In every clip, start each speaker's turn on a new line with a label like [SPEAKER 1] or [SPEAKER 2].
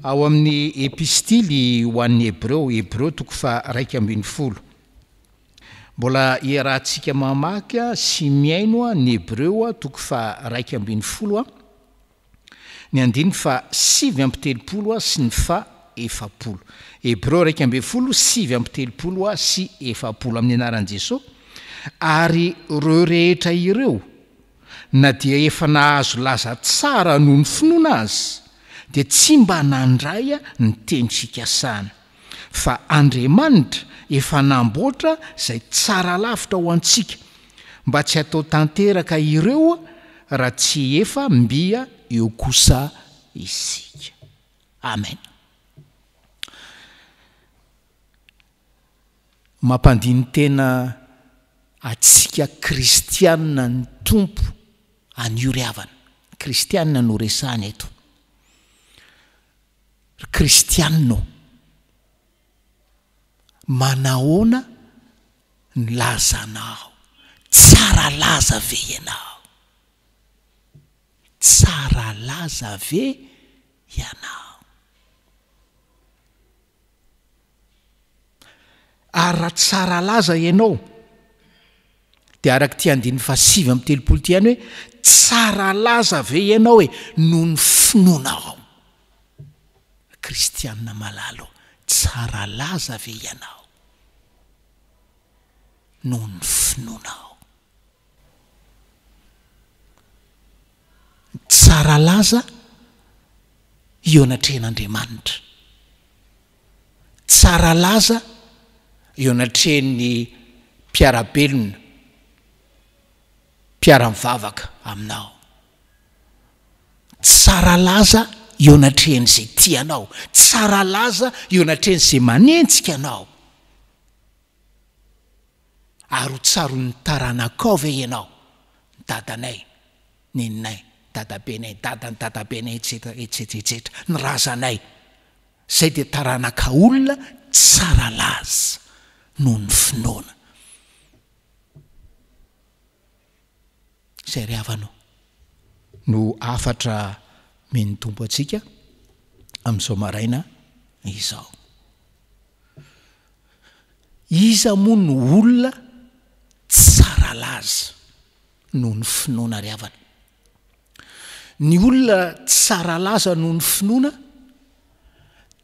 [SPEAKER 1] Ao amin'ny Epistily ho an'ny Hebreo, Hebreo toko faha-11. Mbola iarahantsika mamaky sy mihaino ny Hebreo toko faha-11, ny andininy faha-39 sy ny faha-40. Hebreo 11, 39 sy 40, amin'ny anaran'i Jesoa, Ary ireo rehetra ireo, na dia efa nahazo laza tsara noho ny finoana aza, dia tsy mba nandray ny teny fikasana. Fa Andriamanitra efa namboatra izay tsara lavitra ho antsika, mba tsy hatao tanteraka ireo raha tsy efa mbia eo kosa isika. Amen. Mampandini-tena antsika kristiana ny Tompo anio ry havana. Kristiana no resahana eto. Ry kristiana ô, manahoana ny lazanao? Tsara laza ve ianao? Tsara laza ve ianao? Ary raha tsara laza ianao, dia araka ity andininy faha-39 ity ihany hoe, tsara laza ve ianao e, noho ny finoanao? Kristiana malala ô, tsara laza ve ianao noho ny finoanao? Tsara laza eo anatrehan'Andriamanitra. Tsara laza eo anatrehan'ny mpiara-belona, mpiara-mivavaka aminao. Tsara laza eo anatrehan'izay tia anao. Tsara laza eo anatrehan'izay manenjika anao. Ary ho tsaroan'ny taranakao ve ianao, ny dadanay, neninay, dadabenay, dadan'ny dadabenay, etsetra, etsetra, etsetra, ny razanay. Izay dia taranaka olona tsara laza noho ny finoana. Izay ry havana o, no hafatra omen'ny Tompo antsika amin'izao maraina izao. Iza moa no olona tsara laza noho ny finoana ry havana? Ny olona tsara laza noho ny finoana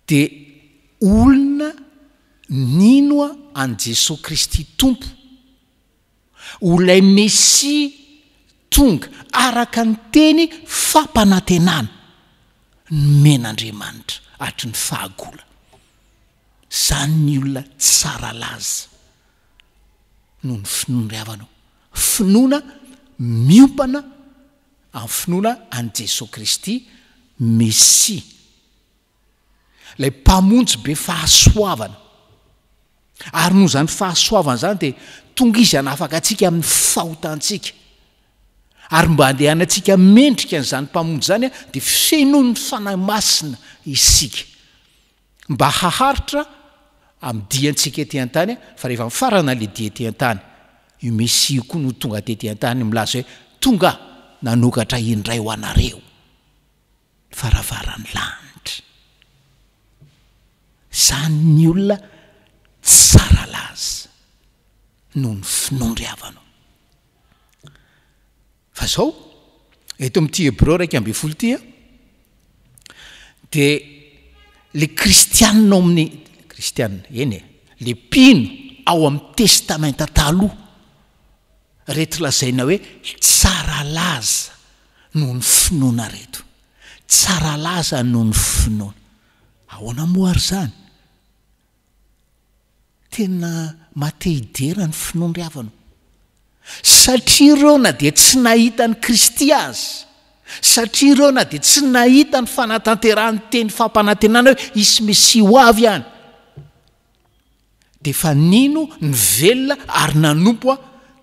[SPEAKER 1] dia olona nino an'i Jesoa Kristy Tompo ho ilay Mesia tonga araka ny teny fampanantenana nomen'Andriamanitra hatry ny fahagola. Izany ny olona tsara laza noho ny finoany ry havana ô. Finoana miompana amin'ny finoana an'i Jesoa Kristy Mesia. Ilay Mpamonjy be fahasoavana. Ary noho izany fahasoavana izany dia tonga Izy hanafaka antsika amin'ny fahotantsika. Ary mba handehanantsika mendrika an'izany Mpamonjy izany dia fenoin'ny Fanahy Masina isika. Mba haharitra amin'ny diantsika ety an-tany, fa rehefa mifarana ilay dia ety an-tany, io Mesia io koa no tonga tety an-tany milaza hoe, Tonga aho nanokatra indray ho anareo. varavaran'ny lanitra. Izany ny olona tsara laza noho ny finoan-dry havana. Fa izao, eto amin'ity Hebreo 11 ity, dia le kristianina ao amin'ny, kristianina, eny e, le mpino ao amin'ny testamenta taloha, reto lazaina hoe tsara laza noho ny finoana reto. Tsara laza noho ny finoana. Ahoana moa ary izany? Tena maha-te hidera ny finoany ry havana o. Satria ireo na dia tsy nahita an'i Kristy aza, satria ireo na dia tsy nahita ny fanatanterahan'ny teny fampanantenana hoe hisy Mesia ho avy any, Dia efa nino ny velona ary nanompo aho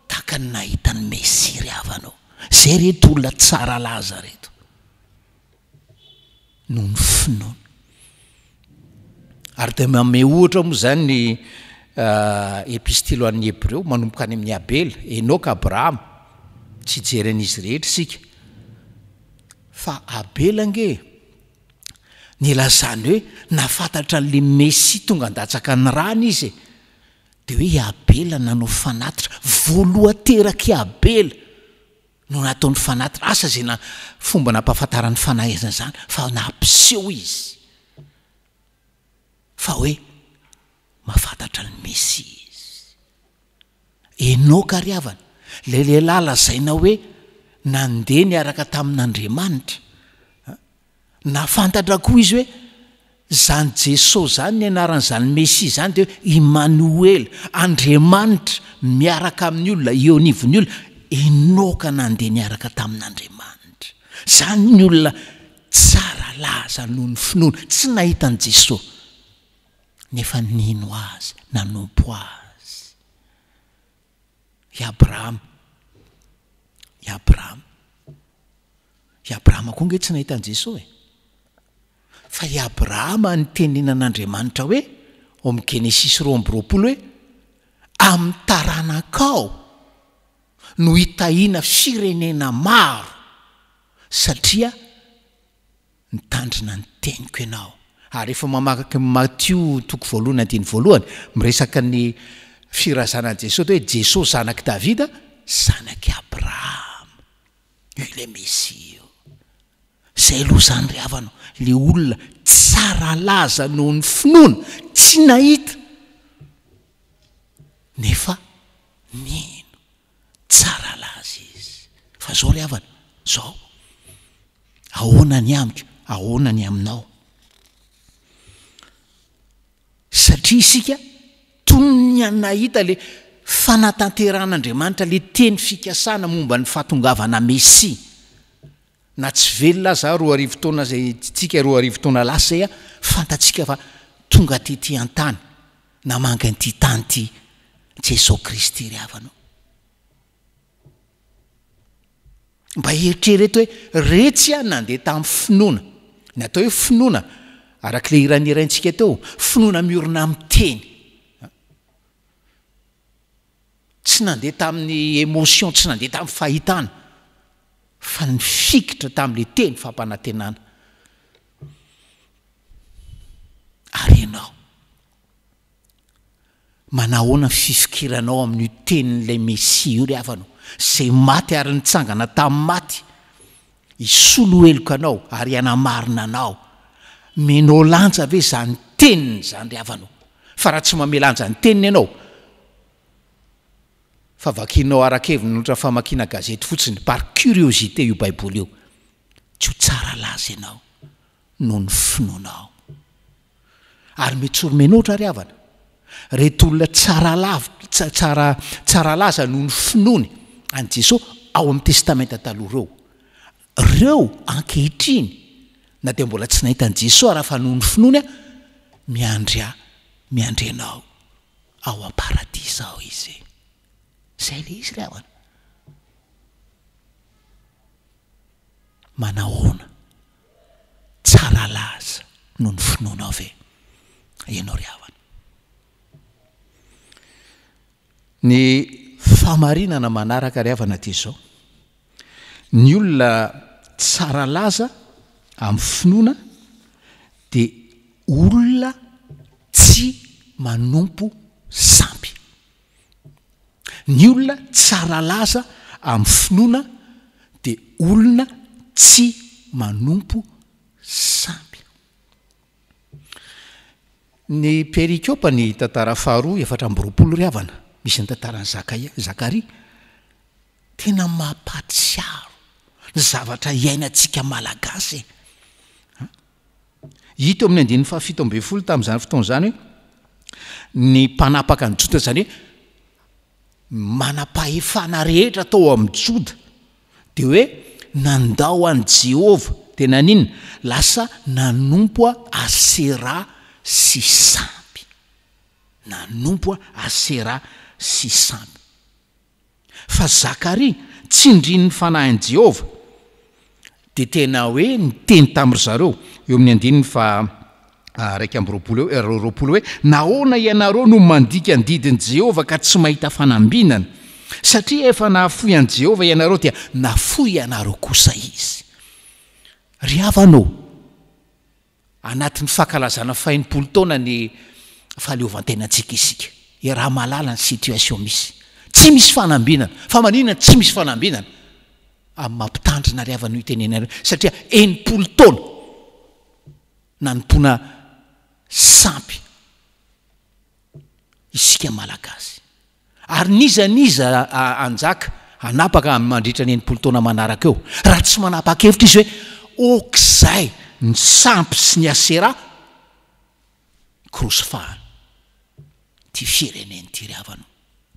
[SPEAKER 1] tahaka ny nahita ny Mesia ry havana ô. Izay reto olona tsara laza reto. Noho ny finoana. Ary dia manome ohatra moa izany ny epistily ho an'ny Hebreo, manomboka any amin'i Abela, Enoka, Abrahama. Tsy hijery an'izy rehetra isika. Fa Abela ange. Nilazany hoe nahafantatra an'ilay Mesia tonga handatsaka ny rany izy e. Dia hoe i Abela nanao fanatitra, voalohan-terak'i Abela no nataony fanatitra, asa izay na fomba nampahafantaran'ny Fanahy azy an'izany fa nampiseho izy fa hoe mahafantatra ny Mesia izy. Enoka ry havana, ilay lehilahy lazaina hoe nandeha niaraka tamin'Andriamanitra, nahafantatra koa izy hoe izany Jesosy izany, ny anaran'izany Mesia izany dia hoe Imanoela, Andriamanitra miaraka amin'ny olona, eo anivon'ny olona. Enoka nandeha niaraka tamin'Andriamanitra. Izany ny olona tsara laza noho ny finoana, tsy nahita an'i Jesosy. nefa nino Azy, nanompo Azy. I Abrahama, i Abrahama, i Abrahama koa nge tsy nahita an'i Jesoa e. Fa i Abrahama nitenenan'Andriamanitra hoe, ao amin'ny Genesisy 22 hoe, amin'ny taranakao no hitahiana firenena maro, satria Mitandrina ny teniko ianao. Ary rehefa mamaky Matio toko voalohany andininy voalohany, miresaka ny firazanan'i Jesoa dia hoe Jesoa zanak'i Davida, zanak'i Abrahama. Io ilay Mesia io. Izay aloha izany ry havana, ilay olona tsara laza noho ny finoana, tsy nahita nefa nino. Tsara laza izy. Fa izao ry havana, izao. Ahoana ny amiko? Ahoana ny aminao? Satria isika toy ny nahita ilay fanatanterahan'Andriamanitra ilay teny fikasana momba ny fahatongavana Mesia. Na tsy velona aza 2000 taona izay tsika 2000 taona lasa izay, fantatsika fa tonga tety an-tany, namangy an'ity tany ity Jesoa Kristy ry havana o. Mba eritrereto hoe retsy aho nandeha tamin'ny finoana. Ny atao hoe finoana, araka ilay hira nihiraintsika teo, finoana miorina amin'ny teny. Tsy nandeha tamin'ny émotion, tsy nandeha tamin'ny fahitana, fa nifikitra tamin'ilay teny fampanantenana. Ary ianao? Manahoana ny fifikiranao amin'io tenin'ilay Mesia io ry havana o, izay maty ary nitsangana tamin'ny maty, hisolo heloka anao ary hanamarina anao. Omenao lanja ve izany teniny izany ry havana o? Fa raha tsy manome lanja ny teniny ianao, fa vakianao ara-keviny ohatra ny famakiana gazety fotsiny, par curiosité io baiboly io, tsy ho tsara laza ianao noho ny finoanao. Ary metsorimenotra ry havana, reto olona tsara lavitra, tsara, tsara laza noho ny finoany an'i Jesoa ao amin'ny Testamenta Taloha ireo. Ireo ankehitriny, na dia mbola tsy nahita an'i Jesoa raha fa noho ny finoany, miandry ahy, miandry anao ao am-paradisa ao Izy. Izay ilay izy ry havana. Manahoana? Tsara laza noho ny finoanao ve ianao ry havana? Ny fahamarinana manaraka ry havana dia izao, ny olona tsara laza amin'ny finoana dia olona tsy manompo sampy. Ny olona tsara laza amin'ny finoana dia olona tsy manompo sampy. Ny perikopa ny tantara faharoa 24 ry havana, misy ny tantaran'i Zakaia, Zakaria. Tena mampahatsiaro ny zavatra iainantsika Malagasy e. Hita eo amin'ny andininy faha-17 tamin'izany fotoana izany hoe ny mpanapaka an'i Joda, izany hoe manam-pahefana rehetra tao amin'i Joda, dia hoe nandao an'i Jehovah, dia naninona? Lasa nanompo Asera sy sampy. Nanompo Asera sy sampy. Fa Zakaria, tsindrin'ny fanahin'i Jehovah, dia tena hoe niteny tamin-dry zareo, eo amin'ny andininy faha 21 eo, 20 hoe, Nahoana ianareo no mandika ny didin'i Jehovah ka tsy mahita fanambinana? Satria efa nahafoy an'i Jehovah ianareo, dia nafoy anareo kosa izy. Ry havana ô! Anatin'ny fankalazana faha-enimpolo taona ny fahaleovantenantsika isika. Iaraha-mahalala ny situation misy. Tsy misy fanambinana. Fa maninona tsy misy fanambinana? Amin'ny maha mpitandrina ry havana io itenenana io. Satria 60 taona nanompoana sampy isika Malagasy. Ary n'iza n'iza hanjaka, hanapaka mandritra ny 60 taona manaraka eo, raha tsy manapa-kevitra izy hoe ok'izay ny sampy sy ny asera, korosifahana ity firenena ity ry havana o,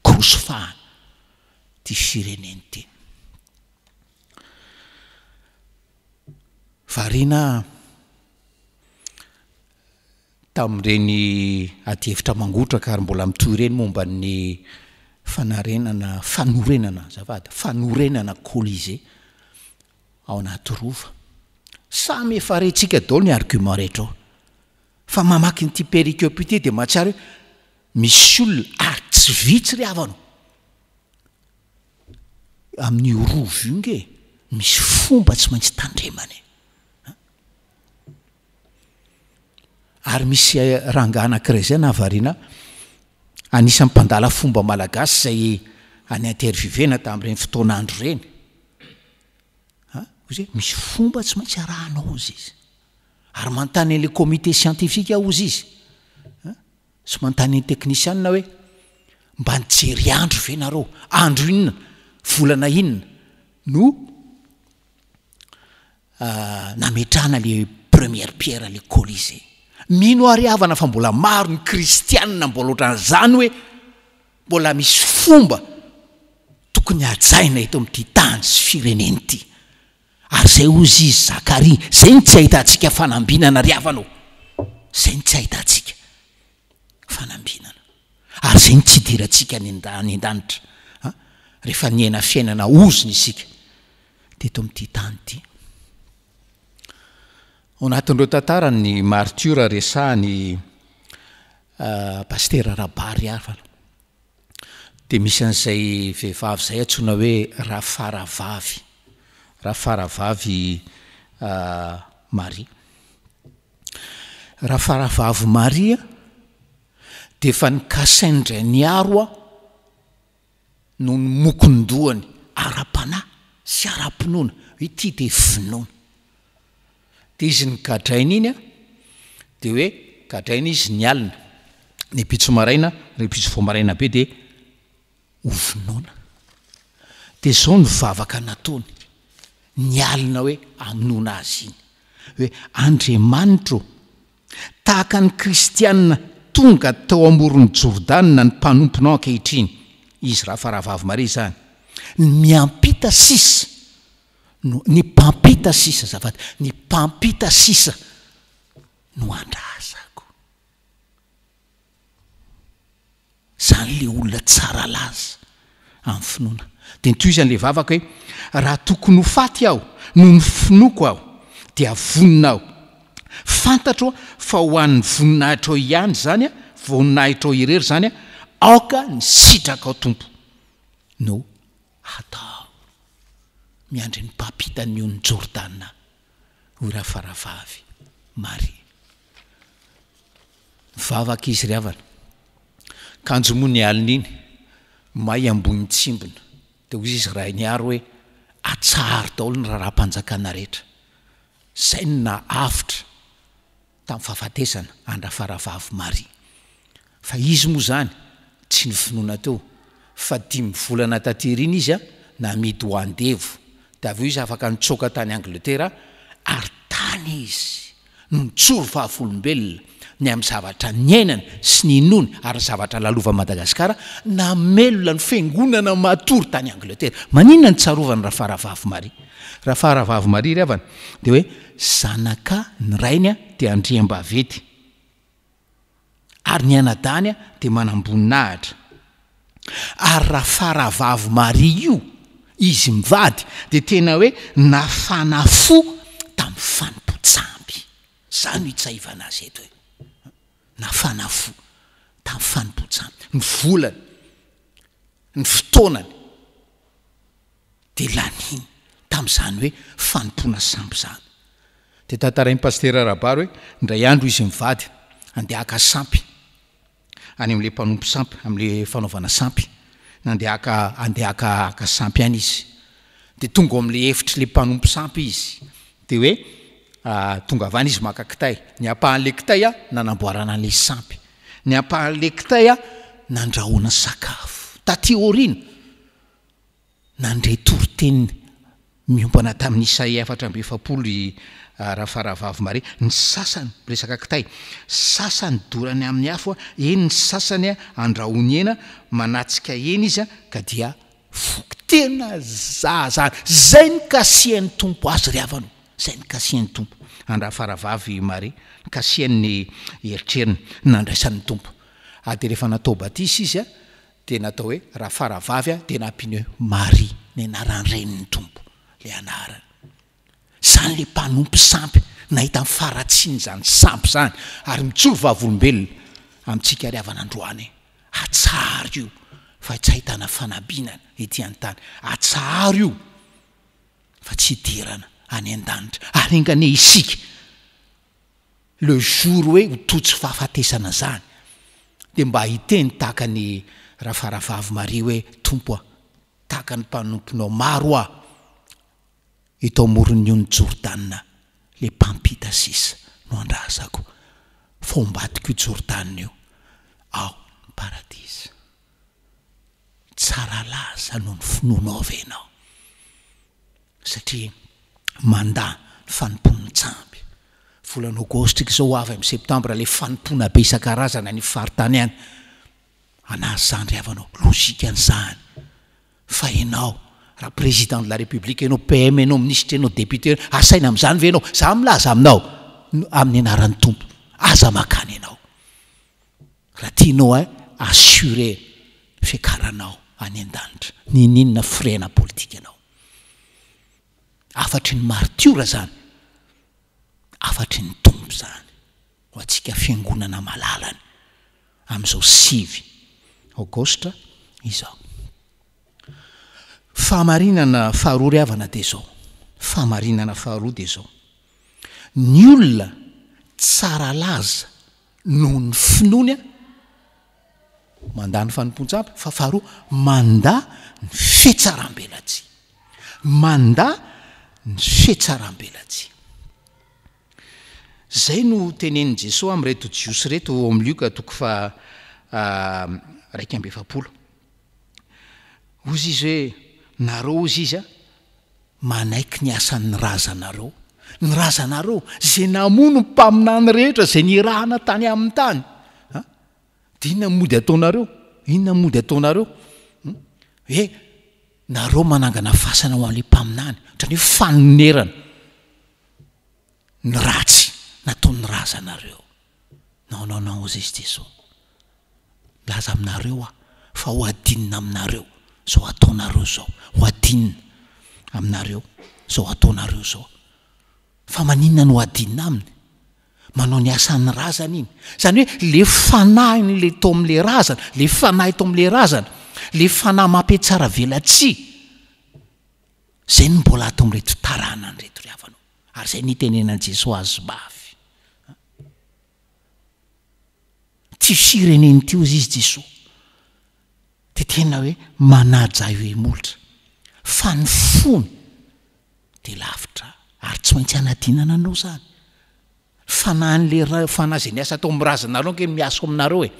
[SPEAKER 1] korosifahana ity firenena ity. Variana Tamin'ireny adihevitra mangotraka ary mbola mitohy ireny momba ny fanarenana, fanorenana azafady, fanorenana Colisée ao anaty Rova. Samy efa rentsika daholo ny argument rehetra ao. Fa mamaky an'ity perikope ity dia mahatsiaro hoe misy olona ary tsy vitsy ry havana o! Amin'io Rova io nge misy fomba tsy maintsy tandremana e! Ary misy rangahy anankiray izay nahavariana ahy, anisan'ny mpandala fomba malagasy izay any interviewena tamin'ireny fotoan'andro ireny. Ha? Hoy izy hoe misy fomba tsy maintsy arahanao hozy izy. Ary manontany an'ilay comité scientifique aho hozy izy. Ha? Sy manontany ny teknisianina hoe mba nijery andro ve nareo? Andro inona? Volana inona? No nametrahana le première pierre le colisée. Mino aho ry havana fa mbola maro ny kristianina mbola ohatran'izany hoe mbola misy fomba tokony hajaina eto amin'ity tany sy firenena ity. Ary izay hozy izy Zakaria, izay no tsy ahitantsika fanambinana ry havana ô. Izay no tsy ahitantsika fanambinana. Ary izay no tsy idirantsika any an-danitra. Rehefa niaina fiainana ozona isika. teto amin'ity tany ity. Ao anatin'ireo tantara ny martiora resahan'i Pasitera Rabary havana dia misy an'izay vehivavy izay antsoina hoe Rafaravavy, Rafaravavy Maria. Rafaravavy Maria dia efa nikasain-dRainiaro aho noho ny mokon-dohany ara-panahy sy ara-pinoana, hoe ity dia finoana. Dia izy nogadraina iny an, dia hoe gadraina izy ny alina, ny ampitso maraina, ny ampitso vao maraina be dia hovonoina. Dia izao ny vavaka nataony, ny alina hoe hamonoana azy iny, hoe Andriamanitro ô, Tahaka ny Kristiana tonga tao amoron'i Jordana ny mpanomponao ankehitriny, izy Rafaravavy Maria izany, ny miampita sisa no, ny mpampita sisa, azafady, ny mpampita sisa no andrasako. Zany le olona tsara laza amin'ny finoana. Dia notohizany le vavaka hoe, raha tokony ho faty aho noho ny finoako aho, dia vonona aho. Fantatro fa ho an'ny voninahitrao ihany izany, voninahitrao irery izany, aoka ny sitrakao Tompo no hatao. Miandry ny mpampita ny ony Jordana hoy Rafaravavy Maria. Nivavaka izy ry havana. Kanjo moa ny alina iny, may ambony tsimbina. Dia hoy izy Rainiharo hoe, atsaharo daholo ny raharaham-panjakana rehetra. Izay no naha-avotra tamin'ny fahafatesana an-dRafaravavy Maria. Fa izy moa izany tsy novonoina teo, fa dimy volana taty aoriana izy namidy ho andevo. Dia avy eo izy afaka nitsoaka tany Angletera ary tany izy no nijoro vavolombelona ny amin'ny zavatra niainany sy ninoany ary ny zavatra lalovan'i Madagasikara namelona ny fiangonana matory tany Angletera. Maninona no tsarovana Rafaravavy Maria? Rafaravavy Maria ry havana dia hoe zanaka ny rainy dia Andriambaventy ary ny anadahiny dia manamboninahitra. Ary Rafaravavy Maria io, izy mivady, dia tena hoe nafana fo tamin'ny fanompoan-tsampy. Izany no itsaivana azy eto e. Nafana fo tamin'ny fanompoan-tsampy. Ny volany, ny fotoanany dia laniny tamin'izany hoe fanompoana sampy izany. Dia tantarain'i Pasitera Rabary hoe indray andro izy mivady handeha haka sampy any amin'ilay mpanompo sampy, amin'ilay fanaovana sampy. Nandeha haka handeha haka haka sampy any izy. Dia tonga ao amin'ilay efitr'ilay mpanompo sampy izy. Dia hoe tonga avy any izy maka kitay. Ny ampahan'ilay kitay nanamboarana an'ilay sampy. Ny ampahan'ilay kitay nandrahoana sakafo. Taty aoriana, nandre toriteny miompana tamin'ny Isaia 44 i Rafaravavy Maria. Ny sasany, miresaka kitay, sasany dorany amin'ny afo, eny ny sasany andrahoiny hena, manatsika hena izy ka dia voky. Tena zaza zay nikasihan'ny Tompo azy ry havana o! Zay nikasihan'ny Tompo an-dRafaravavy Maria, nikasihany ny eritreriny, nandraisany ny Tompo. Ary dia rehefa natao batisa izy dia natao hoe Rafaravavy dia nampiany hoe Maria, ny anaran-drenin'ny Tompo, ilay anarany. Izany ilay mpanompo sampy nahita ny faharatsian'izany sampy izany ary mijoro vavolombelona amintsika ry havana androany. Atsaharo io fa tsy ahitana fanabinana ety an-tany. Atsaharo io fa tsy hidirana any an-danitra. Ary enga anie isika le jour hoe ho tojo fahafatesana zany dia mba hiteny tahaka ny Rafaravavy Maria hoe Tompo a, tahaka ny mpanomponao maro aho eto amoron'ny ony Jordana le mpampita sisa no andrasako fa ao ambadik'io Jordana io ao ny paradisa. Tsara laza noho ny finoanao ve ianao? Satria mandà ny fanompoan-tsampy. Volana aogositra izao ho avy amin'ny septambra ilay fanompoana be isan-karazany any faritany any. Anazy izany ry havana ô, logique an'izany. Fa ianao, raha président de la république ianao, PM ianao, minisitra ianao, député ianao, asaina amin'izany ve ianao? Za milaza aminao, amin'ny anaran'ny Tompo, aza makany ianao. Raha tianao a assurer ny fiakaranao any an-danitra, n'inon'inona firehana politikanao. Hafatry ny martiora izany, hafatry ny Tompo izany ho antsika fiangonana malalany amin'izao 9 aogositra izao. Fahamarinana faharoa ry havana dia izao, fahamarinana faharoa dia izao, ny olona tsara laza noho ny finoany mandà ny fanompoan-tsampy, fa faharoa mandà ny fihatsarambelatsihy. Mandà ny fihatsarambelatsihy. Izay no tenenin'i Jesoa amin'ireto Jiosy ireto ao amin'ny Lioka toko faha 41. Hozy izy hoe, nareo hozy izy a, manaiky ny asan'ny razanareo, ny razanareo izay namono ny mpaminany rehetra izay nirahana tany aminy tany. Ha? Dia inona mody ataonareo? Inona mody ataonareo? Hmm? Hoe nareo manangana fasana ho an'ilay mpaminany, ohatran'ny hoe fanonerana ny ratsy nataon'ny razanareo. Non non non hozy izy Jesoa. Milaza aminareo aho fa ho adinina aminareo izao ataonareo izao. Ho adinina aminareo izao ataonareo izao. Fa maninona no adinina aminy? Manao ny asan'ny razana iny. Izany hoe le fanahin'le tao amin'le razana, le fanahy tao amin'le razana, le fanahy mampiatsara velatsihy, izay no mbola ato amin'ireto taranany ireto ry havana o. Ary izay no itenenan'i Jesoa azy mafy. Ity firenena ity hozy izy Jesoa dia tena hoe manaja ahy hoe molotra fa ny fony dia lavitra ary tsy maintsy hanadinana anao izany. Fanahin'ilay ra, fanahy izay niasa tao amin'ny razanareo ange no miasa ao aminareo e.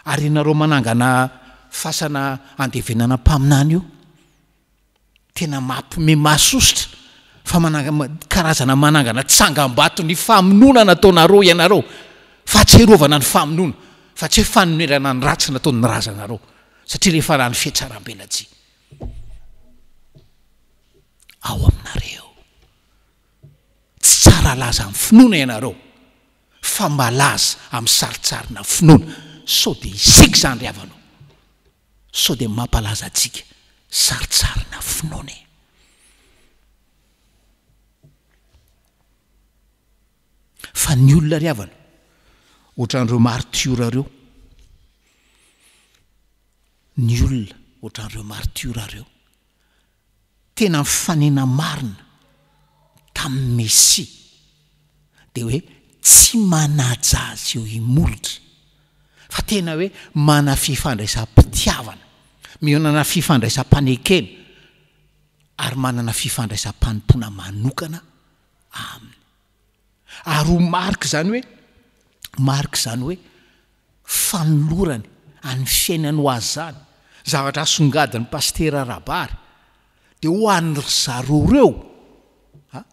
[SPEAKER 1] Ary ianareo manangana fasana andevenana mpaminany io. Tena mampime mahasosotra fa manangana karazana manangana tsangambato ny famonoana nataonareo ianareo fahatsiarovana ny famonoana fa tsy hoe fanonerana ny ratsy nataon'ny razanareo satria rehefa raha ny fihatsarambelatsihy ao aminareo tsy tsara laza amin'ny finoana ianareo fa malaza amin'ny saritsarina finoana sao dia isika izany ry havanao Sao dia mampalaza antsika saritsarina finoana e. Fa ny olona ry havana, ohatran'ireo martiora ireo, ny olona ohatran'ireo martiora ireo, tena mifanena marina tamin'ny Mesia. dia hoe tsy manaja azy eo imolotra fa tena hoe mana fifandraisam-pitiavana, manana fifandraisam-panekena ary manana fifandraisam-panompoana manokana aminy. Ary ho marik'izany hoe, marik'izany hoe fanolorany an'ny fiainany ho azy izany, zavatra asongadin'ny Pasitera Rabary, dia ho an'ny ry zareo ireo, a,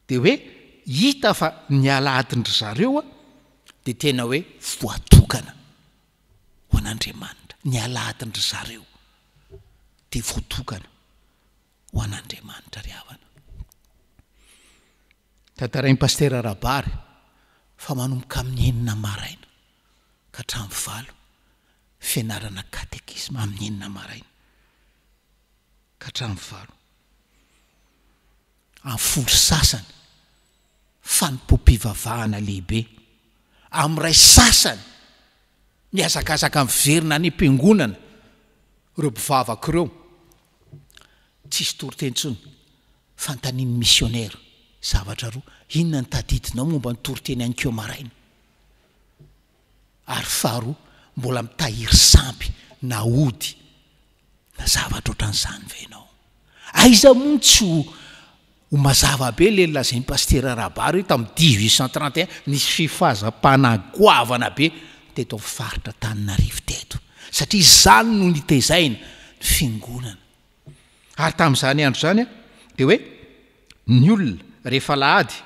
[SPEAKER 1] dia hoe hita fa ny alahadin-dry zareo a, dia tena hoe voatokana ho an'Andriamanitra, ny alahadin-dry zareo dia voatokana ho an'Andriamanitra ry havana. Tantarain'i Pasitera Rabary fa manomboka amin'ny enina maraina ka hatramin'ny valo, fianarana katekisma amin'ny enina maraina ka hatramin'ny valo. Amin'ny folo sasany, fanompoam-pivavahana lehibe. Amin'ny iray sasany, mihazakazaka miverina any am-piangonana ireo mpivavaka ireo. Tsisy toriteny intsony. Fanontanian'ny misionera, zavatra roa, inona no tadidinao momba ny toriteny anikeo maraina? Ary faharoa, mbola mitahiry sampy na ody na zavatra ohatran'izany ve ianao? Aiza moa no tsy ho ho mazava be ilay nolazain'i Pasitera Rabary hoe tamin'ny 1831 nisy fifazam-panahy goavana be teto amin'ny faritra Antananarivo teto, satria izany no nitezaina ny fiangonana. Ary tamin'izany andro izany dia hoe ny olona rehefa alahady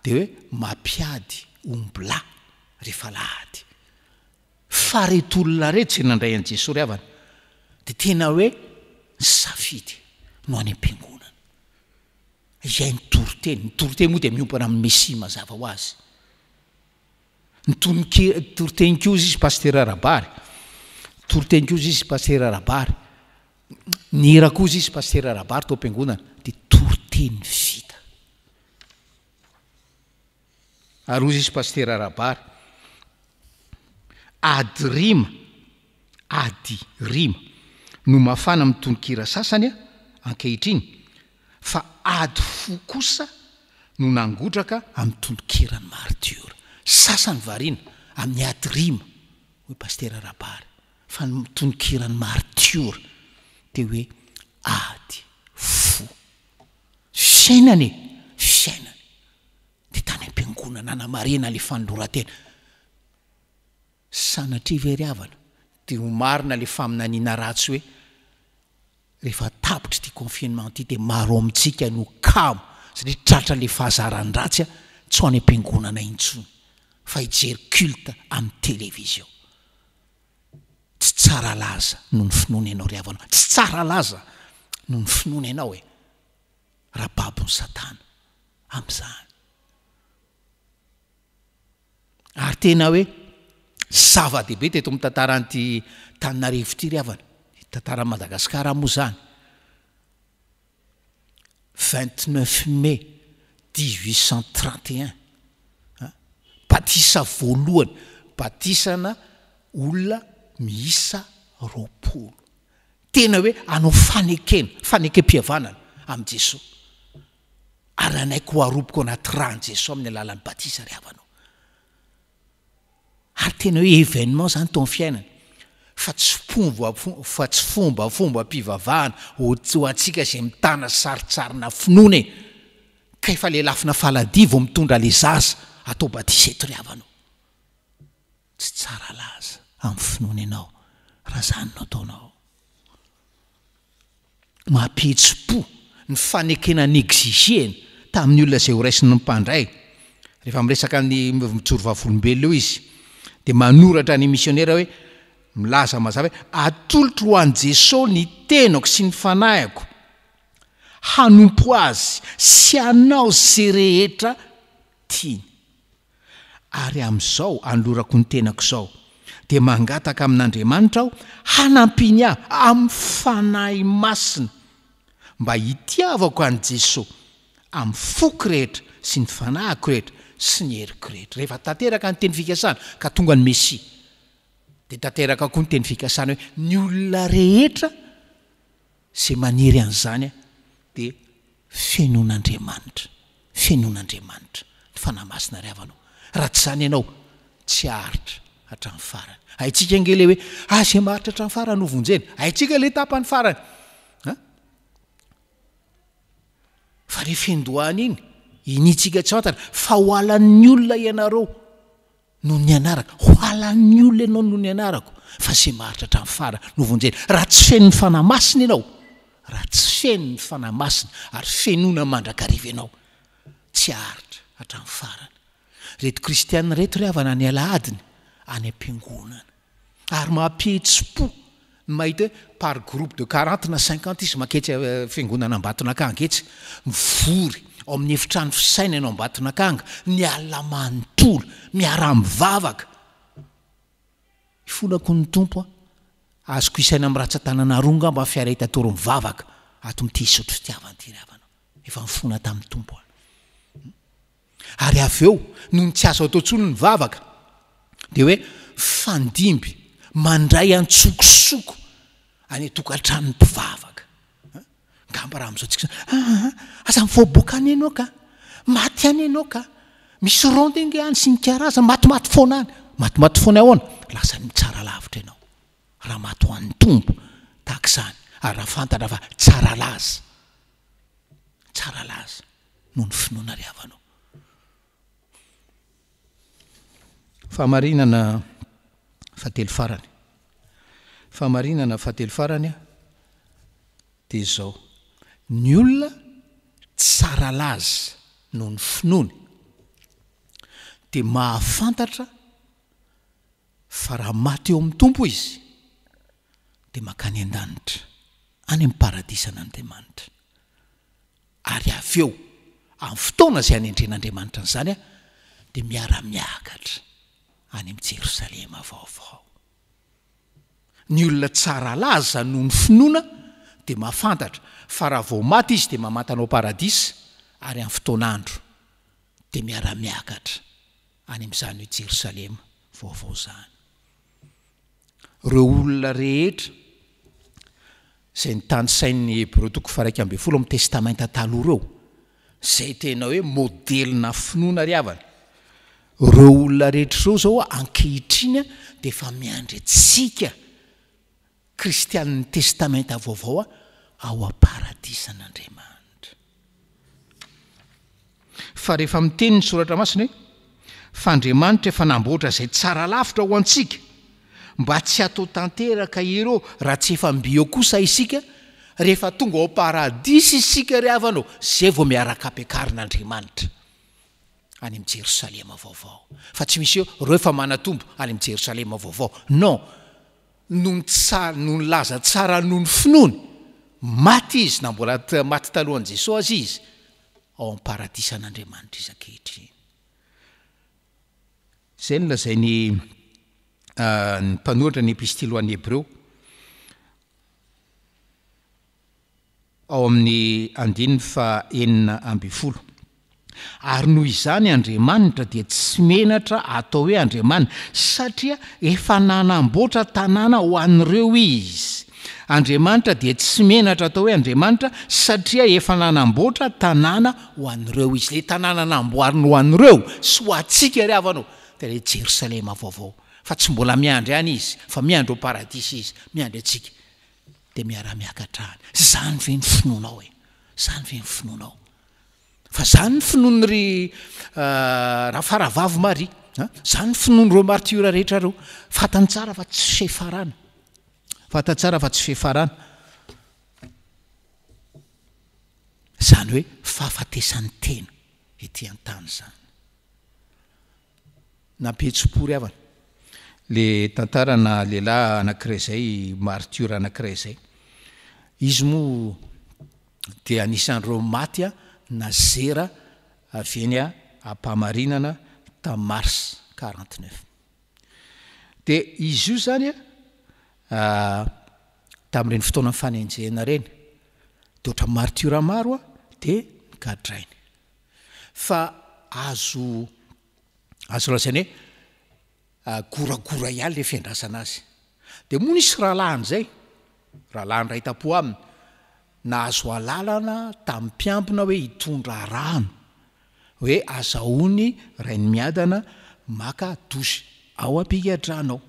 [SPEAKER 1] dia hoe mampiady ombilahy rehefa alahady. Fa reto olona reto izay nandray an'i Jesoa ry havana dia tena hoe nisafidy no any am-piangonana. Hihaino toriteny. Ny toriteny moa dia miompana amin'ny Mesia mazava ho azy. Ny tononkira, toriteny koa izy Pasitera Rabary. Toriteny koa izy Pasitera Rabary. Nihira koa izy Pasitera Rabary tao am-piangonana. Dia toriteny vita. Ary hozy izy Pasitera Rabary, Ady rima, ady rima no mafana amin'ny tononkira sasany ankehitriny fa ady fo kosa no nangotraka amin'ny tononkiran'ny maritiora. Sasany variana amin'ny ady rima, hoy Pasitera Rabary, fa ny tononkiran'ny maritiora dia hoe ady fo. Fiainana e! Fiainana. Dia tany am-piangonana nanamarihana ilay fanoloran-tena. Sanatria ve ry havana dia ho marina ilay faminaniana ratsy hoe rehefa tapitra ity confinement ity dia maro amintsika no kamo satria tratra ilay fahazaran-dratsy tsy ho any am-piangonana intsony fa hijery culte amin'ny télévision. Tsy tsara laza noho ny finoana ianao ry havana. Tsy tsara laza noho ny finoana ianao e. Raha babon'i Satana amin'izany. Ary tena hoe zava-dehibe teto amin'ny tantaran'ity Tananarivo ity ry havana. Tantaran'i Madagasikara moa izany. 29 mai 1831, batisa voalohany, batisana olona miisa 20. Tena hoe hanao fanekena, fanekem-pihavanana amin'i Jesoa. Ary hanaiky ho aroboko anaty ràn'i Jesoa amin'ny alalan'ny batisa ry havana o. Ary tena hoe événement zany tao amin'ny fiainana fa tsy fomba fa tsy fombafombam-pivavahana ho ho antsika izay mitana sarintsarina finoana e! Ka efa lelafina faladia vao mitondra le zaza atao batisa eto ry havana o! Tsy tsara laza amin'ny finoana ianao raha zany no ataonao. Mampihetsi-po ny fanekena ni-exiger-ny tamin'ny olona izay horaisiny mpandray. Rehefa miresaka ny mijoro vavolombelona eo izy, dia manoratra ny misionera hoe, milaza mazava hoe, Atolotro ho an'i Jesoa ny tenako sy ny fanahiko, hanompo Azy sy hanao izay rehetra tiany. Ary amin'izao anolorako ny tenako izao, dia mangataka amin'Andriamanitra aho hanampiany ahy amin'ny Fanahy Masina, mba hitiavako an'i Jesoa amin'ny foko rehetra sy ny fanahiko rehetra sy ny heriko rehetra. Rehefa tanteraka ny teny fikasana ka tonga ny Mesia, dia tanteraka koa ny teny fikasana hoe ny olona rehetra izay maniry an'izany dia fenoin'Andriamanitra, fenoin'Andriamanitra ny. Fanahy Masina ry havana o. Raha tsy izany ianao, tsy haharitra hatramin'ny farany. Haintsika ange ilay hoe, ah, izay maharitra hatramin'ny farany ho vonjena. Haintsika ilay tapany farany. An? Fa ilay fiandohana iny, iniantsika tsy fantatra, fa ho halan'ny olona ianareo noho ny anarako. Ho halan'ny olona ianao noho ny anarako, fa izay maharitra hatramin'ny farany no vonjena. Raha tsy feno ny Fanahy Masina ianao, raha tsy feno ny Fanahy Masina, ary fenoina mandrakariva ianao, tsy haharitra hatramin'ny farany. Ireto kristiana ireto ry havana ny alahadiny any am-piangonana. Ary mampihetsi-po ny mahita hoe par groupe de quarante na cinquante izy manketsy fiangonana Ambatonakanga etsy, mivory ao amin'ny efitrano fisainana ao Ambatonakanga ny alina manontolo, miara-mivavaka. Ifonako ny Tompo a, azoko isaina amin'ny ratsan-tanana roa angamba ny fiaretan-tory mivavaka ato amin'ity Isotry Fitiavana ity ry havana. Efa nifona tamin'ny Tompo aho. Ary avy eo, nony tsy azo atao intsony ny vavaka, dia hoe fandimby mandray an-tsokosoko any an-tokantranon'ny mpivavaka. Angamba raha amin'izao tsika izao, aa, aza mivoaboaka any ianao ka, maty any ianao ka, misy ronde ange any sy ny karazany, matimaty foana any. Matimaty foana ahoana? Lasa mitsara lavitra ianao raha maty ho an'ny Tompo tahaka izany, ary raha fantatra fa tsara laza. Tsara laza noho ny finoana ry havana o. Fahamarinana fahatelo farany. Fahamarinana fahatelo farany dia izao, ny olona tsara laza noho ny finoany dia mahafantatra fa raha maty eo amin'ny Tompo izy dia mankany an-danitra, any amin'ny paradisan'Andriamanitra. Ary avy eo, amin'ny fotoana izay hanendren'Andriamanitra an'izany, dia miara-miakatra any amin'i Jerosalema vaovao. Ny olona tsara laza noho ny finoana dia mahafantatra fa raha vao maty izy dia mamantana ao paradisa, ary amin'ny fotoan'andro dia miara-miakatra any amin'izany hoe Jerosalema vaovao izany. Ireo olona rehetra izay notanisain'ny Hebreo toko faha-11 amin'ny Testamenta Taloha ireo, izay tena hoe modelina finoana ry havana, ireo olona rehetra ireo izao ankehitriny dia efa miandry antsika kristianin'ny Testamenta Vaovao ao am-paradisan'Andriamanitra. Fa rehefa miteny ny Soratra Masina hoe, Fa Andriamanitra efa namboatra izay tsara lavitra ho antsika, mba tsy hatao tanteraka ireo raha tsy efa mby eo kosa isika, rehefa tonga ao am-paradisa isika ry havana ô, izay vao miaraka ampiakarin'Andriamanitra any amin'i Jerosalema vaovao. Fa tsy misy hoe ireo efa manatombo any amin'i Jerosalema vaovao. Non! Noho ny tsara, noho ny laza tsara noho ny finoany, maty izy na mbola maty talohan'i Jesoa aza izy, ao amin'ny paradisan'Andriamanitra izy ankehitriny. Izay no lazain'ny ny mpanoratra ny epistily ho an'ny Hebreo. Ao amin'ny andininy faha 16. Ary noho izany Andriamanitra dia tsy menatra atao hoe Andriamaniny, satria efa nanamboatra tanàna ho an'ireo Izy. Andriamanitra dia tsy menatra atao hoe Andriamanitra, satria efa nanamboatra tanàna ho an'ireo Izy. Ilay tanàna namboariny ho an'ireo sy ho antsika ry havana ô, dia ilay Jerosalema vaovao. Fa tsy mbola miandry any Izy, fa miandry ao Paradisa Izy, miandry antsika. Dia miara-miakatra any. Zany ve ny finoanao e? Zany ve ny finoanao? Fa zany ny finoan'ny ry Rafaravavy Maria a! Zany ny finoan'ireo martiora rehetra ireo. Fantany tsara fa tsy fiafarana. Fantany tsara fa tsy fiafarana. Izany hoe fahafatesan'ny tena ety an-tany izany. Nampihetsi-po ry havana le tantarana lehilahy anankiray izay, martiora anankiray izay. Izy moa dia anisan'ireo maty nazera avy eny Ampamarinana tamin'ny mars 49. Dia izy io izany tamin'ireny fotoanan'ny fanenjehana ireny, dia ohatran'ny martiora maro dia nogadrainy. Fa azo azo lazaina hoe goragora ihany ilay fiandrasana azy. Dia moa nisy rahalahiny izay, rahalahiny iray tampo aminy, nahazo alalana tamin'ny mpiambina hoe hitondra rano. Hoe azahoany Rainimiadana maka douche ao am-pigadrana ao.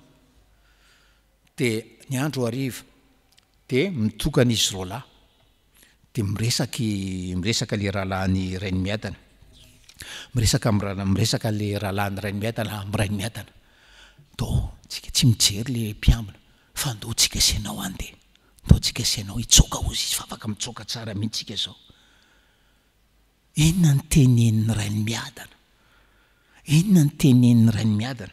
[SPEAKER 1] Dia ny andro hariva dia mitokana izy roalahy. Dia miresaka i, miresaka ilay rahalahin'i Rainimiadana. Miresaka amin'ny, miresaka ilay rahalahin'i Rainimiadana amin'i Rainimiadana. Ndao tsika tsy mijery ilay mpiambina fa ndao tsika sy ianao handeha. Ndao tsika sy ianao hitsoaka hozy izy fa afaka mitsoaka tsara mihitsy tsika izao. Inona no tenenin'i Rainimiadana? Inona no tenenin'i Rainimiadana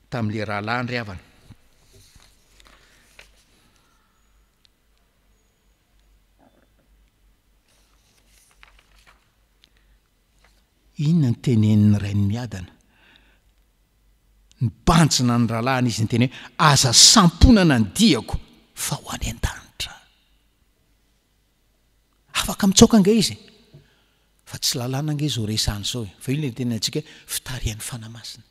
[SPEAKER 1] tamin'ilay rahalahiny ry havana? Inona no tenenin'i Rainimiadana? Nibanjina ny rahalahiny izy niteny hoe, Aza samponana ny diako fa ho any an-danitra. Afaka mitsoaka ange izy e! Fa tsy lalàna ange izao resahana izao e! Fa io ilay nitenenantsika hoe fitarihan'ny Fanahy Masina.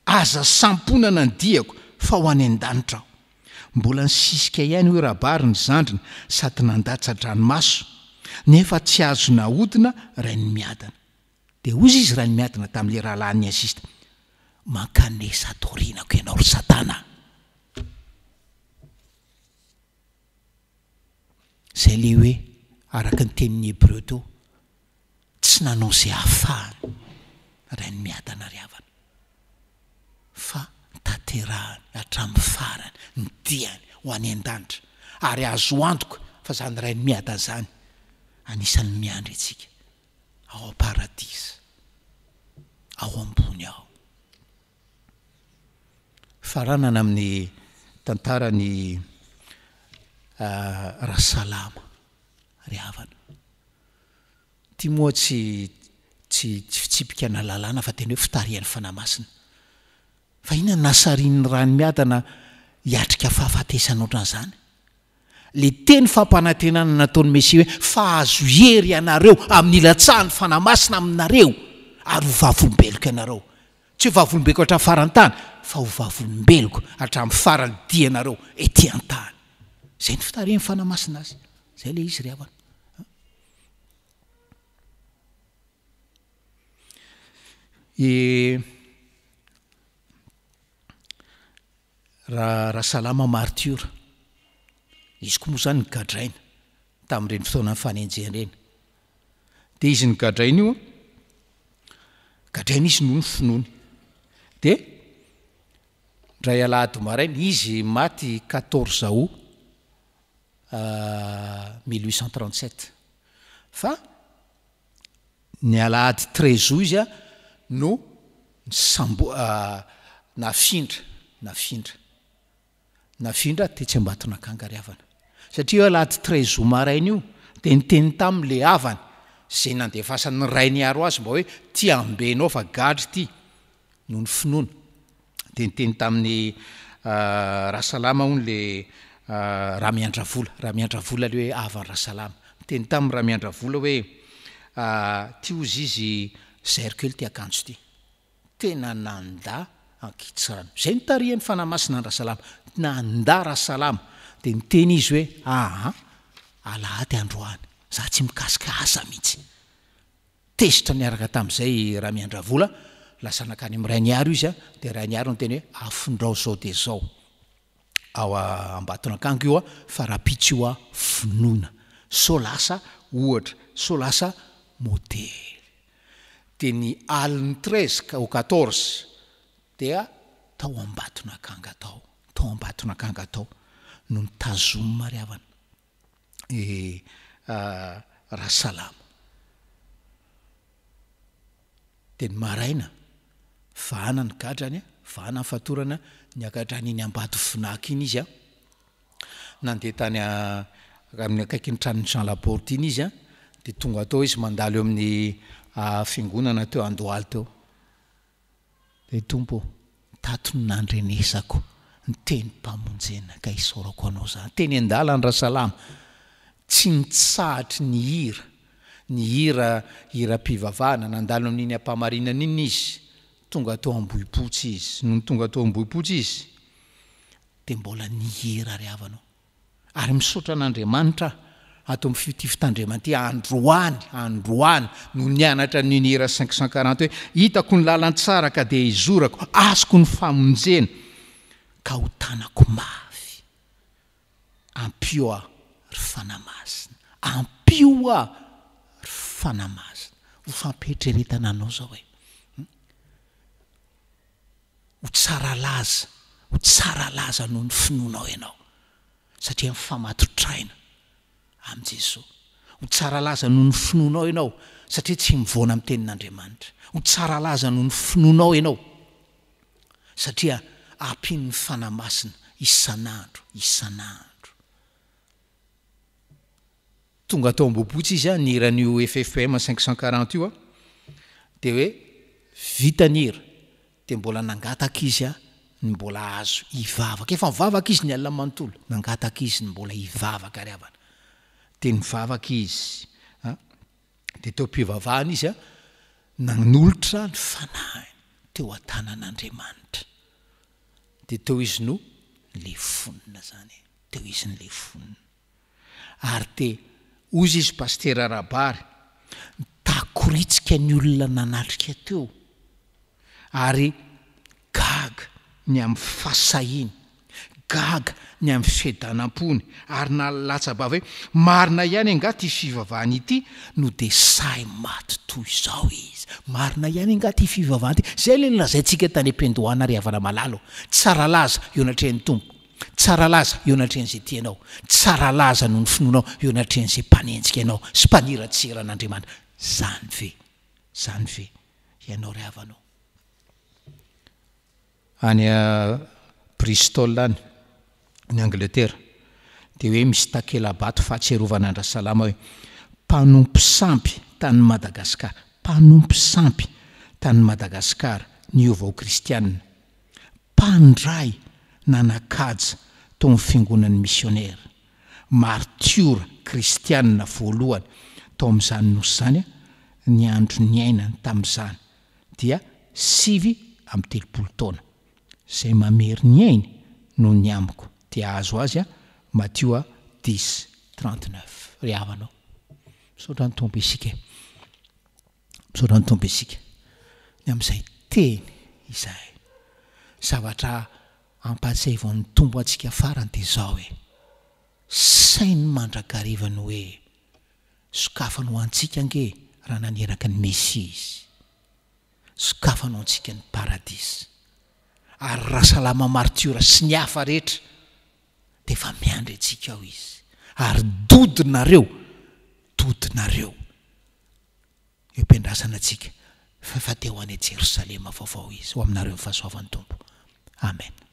[SPEAKER 1] Aza samponana ny diako fa ho any an-danitra aho. Mbola nisisika ihany hoy Rabary ny zandriny sady nandatsa-dranomaso, nefa tsy azo nahodina Rainimiadana. Dia hozy izy Rainimiadana tamin'ilay rahalahiny ni-insiste, Mankanesa ato aorianako ianao ry Satana a! Izay ilay hoe, araka ny tenin'ny Hebreo teo, tsy nanao izay hahafahany Rainimiadana ry havana, fa notanterahany hatramin'ny farany ny diany ho any an-danitra, ary azo antoka fa izany Rainimiadana izany anisan'ny miandry antsika ao am-paradisa, ao ambony ao. Faranana amin'ny tantaran'i Rasalama ry havana. Ity moa tsy tsy tsy fitsipika na lalàna fa tena hoe fitarihan'ny Fanahy Masina. Fa inona no nahasarian'ny Ranimiadana hiatrika fahafatesana ohatran'izany? Le teny fampanantenana nataon'i Mesia hoe fa azo hery ianareo amin'ny hilatsahan'ny Fanahy Masina aminareo ary ho vavolombeloko ianareo. Tsy ho vavolombeloko hatramin'ny faran'ny tany fa ho vavolombeloko hatramin'ny faran'ny dianareo ety an-tany. Izay ny fitarihan'ny Fanahy Masina azy. Izay ilay izy ry havana. I Rasalama martiora. Izy koa moa izany nogadraina tamin'ireny fotoanan'ny fanenjehana ireny. Dia izy nogadraina io, gadraina izy noho ny finoany. Dia indray alahady maraina, izy maty quatorze août 1837. Fa Ny alahady treize août izy no nisambo nafindra, nafindra, nafindra tetsy Ambatonakanga ry havana. Satria io alahady treize août maraina io dia niteny taminy le havany izay nandefasan'ny rainy hiaro azy mba hoe ty ambenao fa gadra ity noho ny finoana. Dia niteny tamin'i Rasalama hono le Ramiandravola, Ramiandravola le hoe havan'i Rasalama. Niteny taminy Ramiandravola hoe ty hozy izy zairo kely ty akanjo ty. Tena nandà ankitsirano. Izay nitarihan'ny Fanahy Masina an-dRasalama. Nandà Rasalama. Dia niteny izy hoe aa, alahady androany, za tsy mikasika asa mihitsy. Tezitra niaraka tamin'izay i Ramiandravola, lasa nankany amin'i Rainiharo izy, dia Rainiharo niteny hoe afindrao izao dia izao ao Ambatonakanga io fa rahampitso io vonoina, sao lasa ohatra, sao lasa modely. Dia ny alin'ny treize au quatorze dia tao Ambatonakanga tao, tao Ambatonakanga tao no nitazomina ry havana. i Rasalama. Dia ny maraina, vahana ny gadrany, vahana ny fatorana, niakatra an'iny Ambatofinaka iny izy an, nandeha tany amin'ny akaikin'ny tranon'i Jean Laborde iny izy an, dia tonga tao izy mandalo eo amin'ny fiangonana teo Andohalo teo. Ry Tompo ô, tato no nandrenesako ny tenim-pamonjena ka isaorako Anao izany. Teny an-dalana Rasalama, tsy nitsahatry nihira, nihira hiram-pivavahana, nandalo amin'iny Ampamarinana iny izy, tonga tao Ambohipotsy izy. Nony tonga tao Ambohipotsy izy, dia mbola nihira ry havana ô. Ary misaotra an'Andriamanitra aho. Ato amin'ny ity fitandremana ity, androany, androany no nianatra an'iny hira 540 hoe, Hitako ny lalantsara ka dia hizorako, azoko ny famonjena ka ho tanako mafy. Ampio aho ry Fanahy Masina, ampio aho ry Fanahy Masina. Ho fampieritreretana anao izao e. Ho tsara laza, ho tsara laza noho ny finoanao ianao. Satria mifamatotraina amin'i Jesoa. Ho tsara laza noho ny finoanao ianao satria tsy mivoana amin'ny tenin'Andriamanitra. Ho tsara laza noho ny finoanao ianao satria ampian'ny Fanahy Masina isan'andro isan'andro. Tonga tao Ambohibotsy izy nihira an'io FFPM 540 io dia hoe vita ny hira Dia mbola nangataka izy ny mbola azo hivavaka. Efa nivavaka izy ny alina manontolo. Nangataka izy ny mbola hivavaka ry havana. Dia nivavaka izy. Dia teo am-pivavahana izy nanolotra ny fanahiny teo an-tanan'Andriamanitra. Dia teo izy no nilefonina izany e. Teo izy nilefonina. Ary dia hozy izy Pasitera Rabary, nitakoritsika ny olona nanatrika teo ary gaga ny amin'ny fahasahiany, gaga ny amin'ny fiadanam-pony ary nahalatsa-bava hoe marina ihany angaha ity fivavahana ity no dia sahy maty toy izao izy, marina ihany angaha ity fivavahana ity, izay ilay nolazaintsika tany am-piandohana ry havana malala ô, tsara laza eo anatrehan'ny Tompo. Tsara laza eo anatrehan'izay tia anao. Tsara laza noho ny finoanao eo anatrehan'izay mpanenjika anao sy mpaniratsira an'Andriamanitra. Izany ve? Izany ve ianao ry havana ô? Any Bristol any, any Angletera, dia hoe misy takela-bato fahatsiarovana an-dRasalama hoe, Mpanompo sampy tany Madagasikara, mpanompo sampy tany Madagasikara niova ho kristiana. Mpandray nanan-kaja tao amin'ny Fiangonan'ny Misionera, martiora kristiana voalohany tao amin'izany nosy izany, ny andro niainany tamin'izany dia 39 taona. Izay mamery ny ainy noho ny amiko dia hahazo azy, Matio dix, 39. Ry havana ô, misaotra ny Tompo isika e! Misaotra ny Tompo isika ny amin'izay teny izay. Zavatra ampahatsiahivan'ny Tompo antsika farany dia izao hoe, saino mandrakariva ny hoe sokafany ho antsika ange raha naniraka ny Mesia Izy. Sokafany ho antsika ny paradisa. Ary Rasalama martiora sy ny hafa rehetra dia efa miandry antsika ao Izy. Ary dodonareo, dodonareo. Eo am-piandrasana antsika fa efa te ho any Jerosalema vaovao Izy. Ho aminareo ny fahasoavan'ny Tompo. Amen.